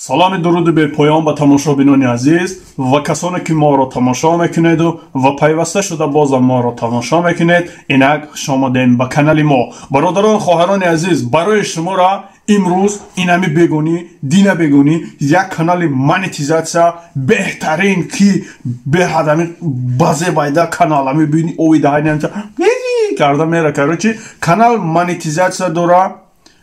Саломи дуруди бепоён ба тамошобинони азиз ва касоне ки моро тамошо мекунеду ва пайваста шуда бозам моро тамошо мекунед. Инак хуш омадем ба канали мо. Бародарон, хоҳарони азиз, барои шуморо имрӯз инами бегонӣ дина бегонӣ як канали монетизатсия беҳтарин, ки беҳадами базе байда каналами бини овидаҳайнамта карда мера. Короче, канал монетизатсия дора,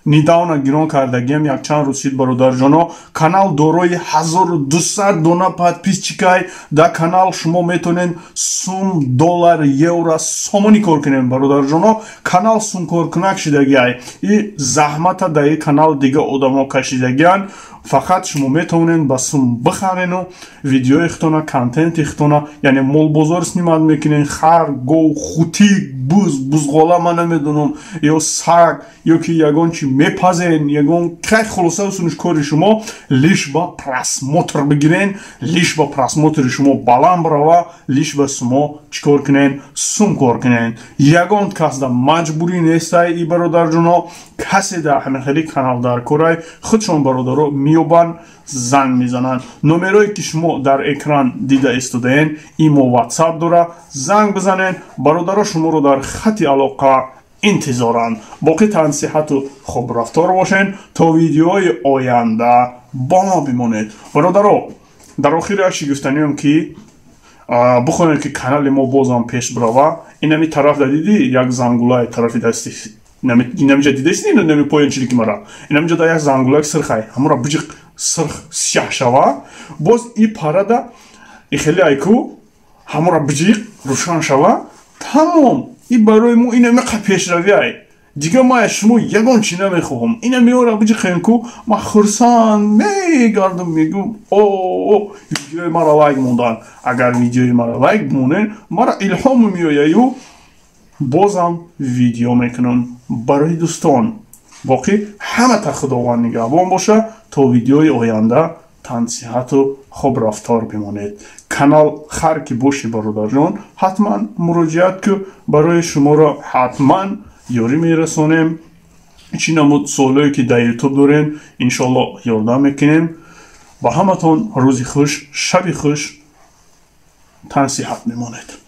недавно гирон кардагиам, якчанд рӯз шид, бародарҷоно. Канал дорои 1200 дона подписчикай. Дар канал шумо метавонед сум, доллар, евро, сомонӣ кор кунед, бародарҷоно. Канал сумкоркунак шидагиай и заҳмата дар и канал дига одамо кашидагианд. Фақат шумо метавонед ба сум бихарену видеои худтона, контенти худтона, яъне молбозор снимать мекунед, хар, гов, хутик, буз, бузғола, ман намедонам, ё саг, ё ки ягон чи мепазен, ягон кай. Хулоса, усуниш кори шумо лишь бы просмотр бигирен, лишь бы просмотри шумо баланд барава, лишь бы шумо чӣ кор кунен? Сум кор кунен. Ягон кас да маҷбурӣ нестай и, бародарҷоно. Касе да ҳамин хели канал дар корай, худшон бародаро меёбанд, занг мезананд. Номерое ки шумо дар экран дида истодаен, имо, Ватсап дора, занг бизанен. Бародаро шуморо дар хати алоқа интизоранд. Боқӣ тансиҳату хубрафтор бошен, то видеои оянда бо мо бимонед. Бародаро, дар охири як чи гуфтаниём, ки бихоҳем, ки канали мо бозам пеш бирава. Инами тараф да дидӣ, як зангулаи тарафи дасти, инамиҷа дидаси, инами поён чилики мара, инамиҷа да як зангулак сирхай, ҳамура биҷиқ, сирх сиёҳ шава. Боз и парада и хеле айку, ҳамура биҷиқ, рӯшан шава. Тамом, и барои мо инамиқа пешравӣ ай. Дигар ма аз шумо ягон чӣ намехоҳам. Ина меора биҷиқем ку, ма хурсанд мегардам, мегӯм: «О, видеои мара лайк мондан». Агар видеои мара лайк бимонен, мара илҳому меояю, бозам видео мекунам барои дӯстон. Боқӣ ҳамата Худованд нигаҳбон боша. То видеои оянда тансиҳату хубрафтор бимонед. Канал хар ки бошӣ, бародарҷон, ҳатман муроҷиат ку, барои шуморо ҳатман ёрӣ мерасонем. Чӣ намуд суолое ки дар Ютуб дорем, иншоалло ёрдам мекунем. Ба ҳаматон рӯзи хуш, шаби хуш, тансиҳат мемонед.